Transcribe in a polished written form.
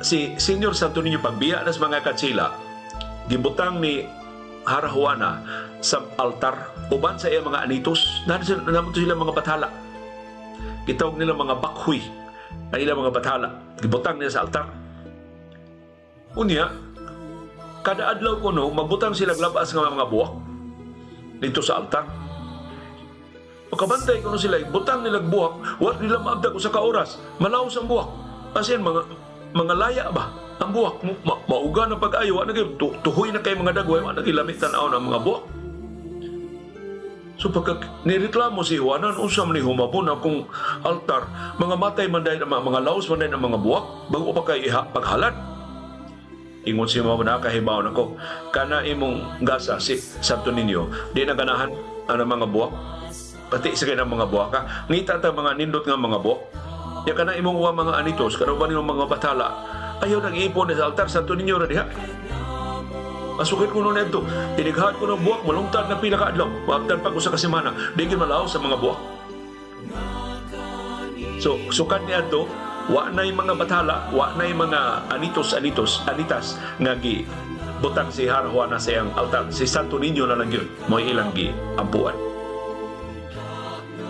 Si Senyor Santo Niño, pagbiya na sa mga katsila, gibutang ni Hara Juana sa altar uban sa iya mga anitos. Naa sila mga bathala. Gitawag nila mga bakhuy ang ilang mga bathala. Gibutang nila sa altar. Unya, kada adlaw kuno magbutang sila labas nga mga buwak dito sa altar. Makabantay kuno sila, butang nila buwak, wa nila maabdag usa ka oras, malaos ang buwak. As in, mga laya ba ang buwak? Mauga na pag-ayo, wa na kay tuhoy na kay mga dagway, wa na kay lamit tan-aw ng mga buwak. So pagka nireklamo si Juanan, unsa man ni humabon akong altar, mga matay man dahil mga laos man dahil ang mga buwak, bago pa kay iha paghalad. Ingon si Mama, nakahibaw nako, kana imong gasa si Santo Niño, di na ganahan ang mga buwak. Pati sa kay mga buwak ka, ngita ta mga nindot nga mga buwak. Ya kana imong uwa mga anitos, kana uban imong mga bathala, ayaw nang ipon sa altar Santo Niño ra diha. Masukit ko nun ito. Tinighan ko ng buwak, malungtad na pila ka adlaw. Maabtan pa ko sa kasemana, di gyud malaos sa mga buwak. So, sukat ni ato, wa na'y mga bathala, wa na'y mga anitos, anitos, anitas nga gi butang si Hara Juana sa iyang altar. Si Santo Niño na lang yun, mo'y ilang gi ampuan.